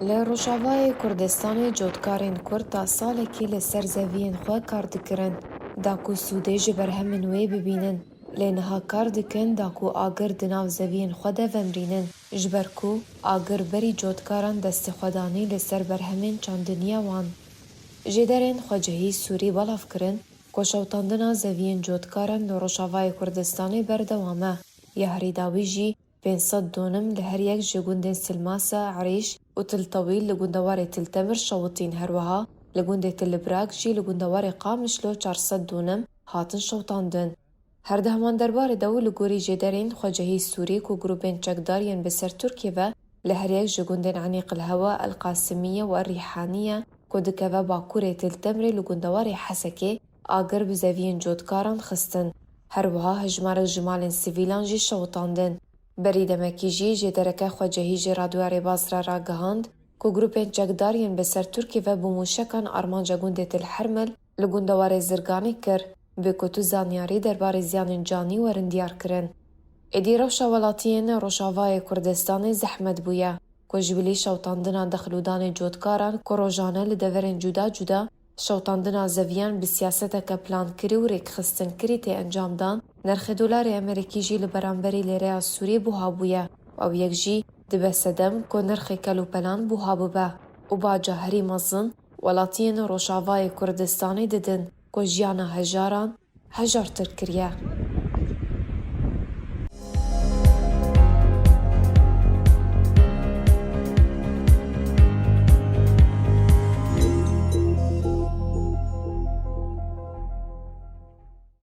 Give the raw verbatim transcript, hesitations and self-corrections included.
Li Rojavayê Kurdistanê cotkarên Kurd ta salekî li ser zeviyên xwe kar dikirin, da ku sûdê ji berhemên wê bibînin. Lê niha kar dikin da ku agir di nav zeviyên xwe de vemrînin, ji ber ku agir berî cotkaran destê xwe danî li ser berhemên çandiniya wan. Jêderên xwecihî Sûrî belav kirin ku şewitandina zeviyên cotkaran li Rojavayê Kurdistanê berdewam e. Ya herî dawî jî pênc sed donim li her yek ji gundên Silmasa, Erîş û Til Tewîl li gundewarê Til Temir şewitîn, her wiha li gundê Til Librak jî li gundewarê Qamişlo çar sed donim hatin şewitandin. Her di heman derbarê de û li gorî jêderên xwecihî Sûrî ku grûpên çekdar yên bi ser Tirkiyê ve li her yek ji gundên Enîqilhewa, El Qasimiye û El Rîhaniye ku dikeve bakurê Til Temrê li gundewarê Hesekê agir bi zeviyên cotkaran xistin. Her wiha hejmarek ji malên sivîlan jî şewitandin. Berî demekî jî jêdereke xwecihî ji Radyoya Rêbaz re ragihand ku grûpên çekdar yên bi ser Tirkiyê ve bi mûşekan armanca gundê Til Hermil li gundewarê Zirganê kir, bê ku tu zanyarî derbarê ziyanên canî werin diyar kirin. Êdî rewşa welatiyên Rojavayê Kurdistanê zehmet bûye ku ji bilî şewitandina dexilûdanê cotkaran ku rojane li deverên cuda cuda şewitandina zeviyan bi siyaseteke plankirî û rêkxistinkirî tê encamdan, nirxê dolarê Amerîkî jî li beramberî lêreya Sûrî buha bûye û ew yek jî dibe sedem ku nirxê kelûpelan buha bibe û baca herî mezin welatiyên Rojavayê Kurdistanê didin ku jiyana hejaran hejartir kiriye.